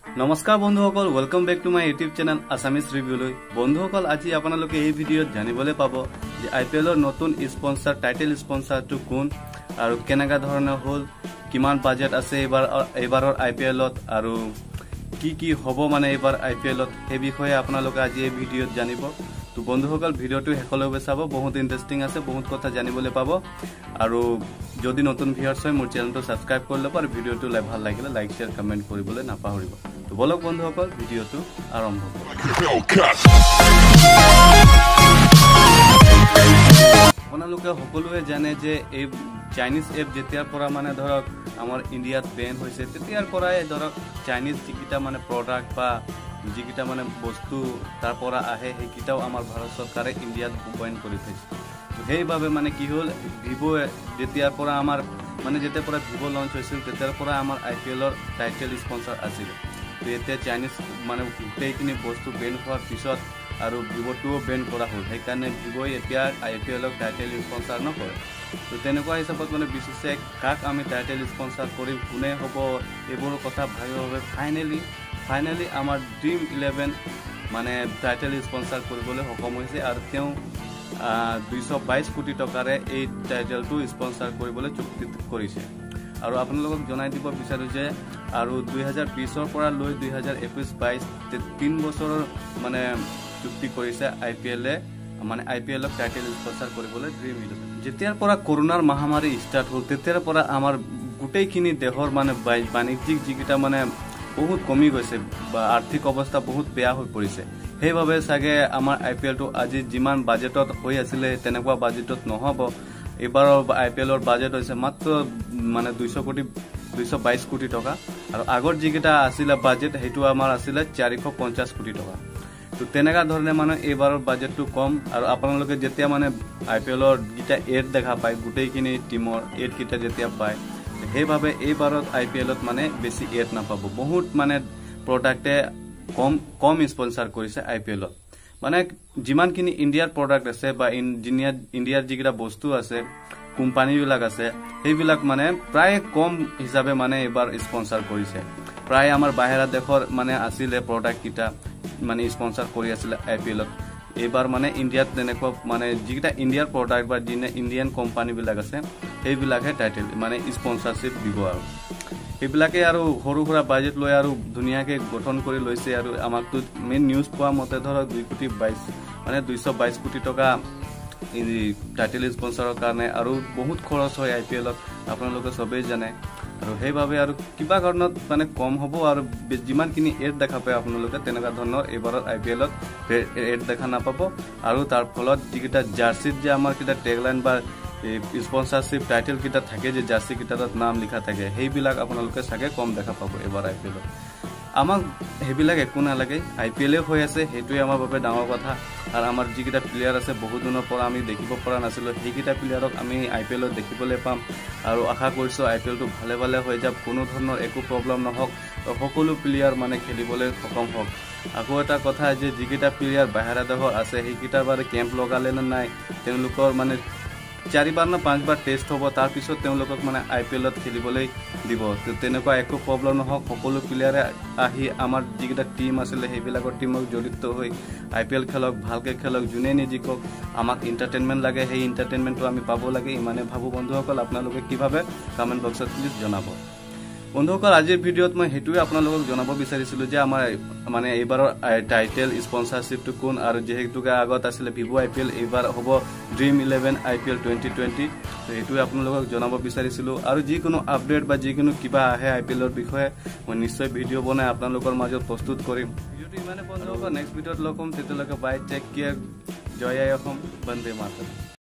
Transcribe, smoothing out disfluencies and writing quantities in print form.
নমস্কাৰ বন্ধুসকল, welcome back to my YouTube channel Assamese ৰিভিউলৈ। বন্ধুসকল, আজি আপোনালোকে এই ভিডিঅ'ত জানিবলৈ পাব যে আই পি এলৰ নতুন স্পনচাৰ, টাইটেল স্পনচাৰটো কোন আৰু কেনেকুৱা ধৰণৰ হ'ল, কিমান বাজেট আছে এইবাৰৰ আই পি এলত আৰু কি কি হ'ব মানে এইবাৰ আই পি এলত, সেই বিষয়ে আপোনালোকে আজি এই ভিডিঅ'ত জানিব। তো বন্ধুসকল, ভিডিঅ'টো শেষলৈকে চাব, বহুত ইণ্টাৰেষ্টিং আছে, বহুত কথা জানিবলৈ পাব। আৰু যদি নতুন ভিউৱাৰ্ছ হয়, মোৰ চেনেলটো ছাবস্ক্ৰাইব কৰি ল'ব আৰু ভিডিঅ'টো ভাল লাগিলে লাইক, শ্বেয়াৰ, কমেণ্ট কৰিবলৈ নাপাহৰিব। তো বলক বন্ধুসকল, ভিডিঅ'টো আৰম্ভ কৰোঁ। আপোনালোকে সকলোৱে জানে যে এই চাইনিজ এপ যেতিয়াৰ পৰা মানে ধৰক আমাৰ ইণ্ডিয়াত বেন হৈছে, তেতিয়াৰ পৰাই ধৰক চাইনিজ যিকেইটা মানে প্ৰডাক্ট বা যিকেইটা মানে বস্তু তাৰ পৰা আহে, সেইকেইটাও আমাৰ ভাৰত চৰকাৰে ইণ্ডিয়াত বেন কৰি থৈছে। সেইবাবে মানে কি হ'ল, ভিভ' যেতিয়াৰ পৰা আমাৰ মানে যেতিয়াৰ পৰা ভিভ' লঞ্চ হৈছিল, তেতিয়াৰ পৰা আমাৰ আই পি এলৰ টাইটেল স্পনচাৰ আছিলে। তো এতিয়া চাইনিজ মানে গোটেইখিনি বস্তু বেন হোৱাৰ পিছত আৰু ভিভ'টোও বেন কৰা হ'ল, সেইকাৰণে ভিভ'ই এতিয়া আই পি এলক টাইটেল স্পনচাৰ নকৰে। তো তেনেকুৱা হিচাপত মানে বি চি চি I কাক আমি টাইটেল স্পনচাৰ কৰিম, কোনে হ'ব, এইবোৰ কথা ভাবি ভাবি ফাইনেলি আমাৰ ড্ৰিম ইলেভেন মানে টাইটেল স্পনচাৰ কৰিবলৈ সক্ষম হৈছে আৰু তেওঁ 222 কোটি টকাৰে এই টাইটেলটো স্পনচাৰ কৰিবলৈ চুক্তি কৰিছে। আৰু আপোনালোকক জনাই দিব বিচাৰোঁ যে আৰু 2020ৰ পৰা লৈ 2021-22, 3 বছৰৰ মানে চুক্তি কৰিছে আই পি এলে, মানে আই পি এলক টাইটেল স্পনচাৰ কৰিবলৈ ড্ৰিম ইলেভেন। যেতিয়াৰ পৰা কৰোণাৰ মহামাৰী ষ্টাৰ্ট হ'ল, তেতিয়াৰ পৰা আমাৰ গোটেইখিনি দেশৰ মানে বাণিজ্যিক যিকেইটা মানে বহুত কমি গৈছে বা আৰ্থিক অৱস্থা বহুত বেয়া হৈ পৰিছে। সেইবাবে চাগে আমাৰ আই পি এলটো আজি যিমান বাজেটত হৈ আছিলে, তেনেকুৱা বাজেটত নহ'ব। এইবাৰৰ আই পি এলৰ বাজেট হৈছে মাত্ৰ মানে 200 কোটি, 222 কোটি টকা আৰু আগৰ যিকেইটা আছিলে বাজেট, সেইটো আমাৰ আছিলে 450 কোটি টকা। তো তেনেকুৱা ধৰণে মানে এইবাৰৰ বাজেটটো কম। আৰু আপোনালোকে যেতিয়া মানে আই পি এলৰ যিটা এড দেখা পায়, গোটেইখিনি টীমৰ এডকেইটা যেতিয়া পায়, সেইবাবে এইবাৰত আই পি এলত মানে বেছি এড নাপাব। বহুত মানে প্ৰডাক্টে কম কম স্পনচাৰ কৰিছে আই পি এলত। মানে যিমানখিনি ইণ্ডিয়াৰ প্ৰডাক্ট আছে বা ইণ্ডিয়াৰ যিকেইটা বস্তু আছে, কোম্পানীবিলাক আছে, সেইবিলাক মানে প্ৰায় কম হিচাপে মানে এইবাৰ স্পনচাৰ কৰিছে। প্ৰায় আমাৰ বাহিৰা দেশৰ মানে আছিলে প্ৰডাক্টকেইটা মানে স্পনচাৰ কৰি আছিলে আই পি এলত। এইবাৰ মানে ইণ্ডিয়াত তেনেকুৱা মানে যিকেইটা ইণ্ডিয়াৰ প্ৰডাক্ট বা যি ইণ্ডিয়ান কোম্পানীবিলাক আছে, সেইবিলাকহে টাইটেল মানে স্পনচাৰশ্বিপ দিব। আৰু সেইবিলাকে আৰু সৰু সুৰা বাজেট লৈ আৰু ধুনীয়াকে গঠন কৰি লৈছে। আৰু আমাকতো মেইন নিউজ পোৱা মতে ধৰক 2 কোটি 22 মানে 222 কোটি টকা টাইটেল স্পনচাৰৰ কাৰণে। আৰু বহুত খৰচ হয় আই পি এলত, আপোনালোকে চবেই জানে। আৰু সেইবাবে আৰু কিবা কাৰণত মানে কম হ'ব। আৰু যিমানখিনি এড দেখা পায় আপোনালোকে, তেনেকুৱা ধৰণৰ এইবাৰৰ আই পি এলত এড দেখা নাপাব। আৰু তাৰ ফলত যিকেইটা জাৰ্চিত যে আমাৰ কেইটা টেগলাইন বা স্পনচাৰশ্বিপ টাইটেল কেইটা থাকে, যে জাৰ্চি কেইটাত নাম লিখা থাকে, সেইবিলাক আপোনালোকে চাগে কম দেখা পাব এইবাৰ আই পি এলত। আমাক সেইবিলাক একো নালাগে, আই পি এলে হৈ আছে, সেইটোৱে আমাৰ বাবে ডাঙৰ কথা। আৰু আমাৰ যিকেইটা প্লেয়াৰ আছে, বহুত দিনৰ পৰা আমি দেখিব পৰা নাছিলোঁ, সেইকেইটা প্লেয়াৰক আমি আই পি এলত দেখিবলৈ পাম। আৰু আশা কৰিছোঁ আই পি এলটো ভালে ভালে হৈ যাওক, কোনো ধৰণৰ একো প্ৰব্লেম নহওক, সকলো প্লেয়াৰ মানে খেলিবলৈ সক্ষম হওক। আকৌ এটা কথা যে যিকেইটা প্লেয়াৰ বাহিৰা দেশৰ আছে, সেইকেইটাৰ বাৰু কেম্প লগালে নে নাই, তেওঁলোকৰ মানে চাৰিবাৰ নে পাঁচবাৰ টেষ্ট হ'ব, তাৰপিছত তেওঁলোকক মানে আই পি এলত খেলিবলৈ দিব। তেনেকুৱা একো প্ৰব্লেম নহওক, সকলো প্লেয়াৰে আহি আমাৰ যিকেইটা টীম আছিলে, সেইবিলাকৰ টীমক জড়িত হৈ আই পি এল খেলক, ভালকৈ খেলক, যোনেই নিজিকক। আমাক এণ্টাৰটেইনমেণ্ট লাগে, সেই এণ্টাৰটেইনমেণ্টটো আমি পাব লাগে, ইমানে ভাবোঁ। বন্ধুসকল, আপোনালোকে কি ভাবে কমেণ্ট বক্সত প্লিজ জনাব। বন্ধুসকল, আজিৰ ভিডিঅ'ত মই সেইটোৱে আপোনালোকক জনাব বিচাৰিছিলোঁ যে আমাৰ মানে এইবাৰৰ টাইটেল স্পনচাৰশ্বিপটো কোন আৰু যিহেতুকে আগত আছিলে ভিভ' আই পি এল, এইবাৰ হ'ব ড্ৰিম ইলেভেন আই পি এল 2020। সেইটোৱে আপোনালোকক জনাব বিচাৰিছিলোঁ। আৰু যিকোনো আপডেট বা যিকোনো কিবা আহে আই পি এলৰ বিষয়ে, মই নিশ্চয় ভিডিঅ' বনাই আপোনালোকৰ মাজত প্ৰস্তুত কৰিম। ভিডিঅ'টো ইমানে বন্ধুসকল, নেক্সট ভিডিঅ'ত লগ হ'ম, তেতিয়ালৈকে বাই, টেক কেয়াৰ, জয় আই অসম, বন্দে মাতৰম।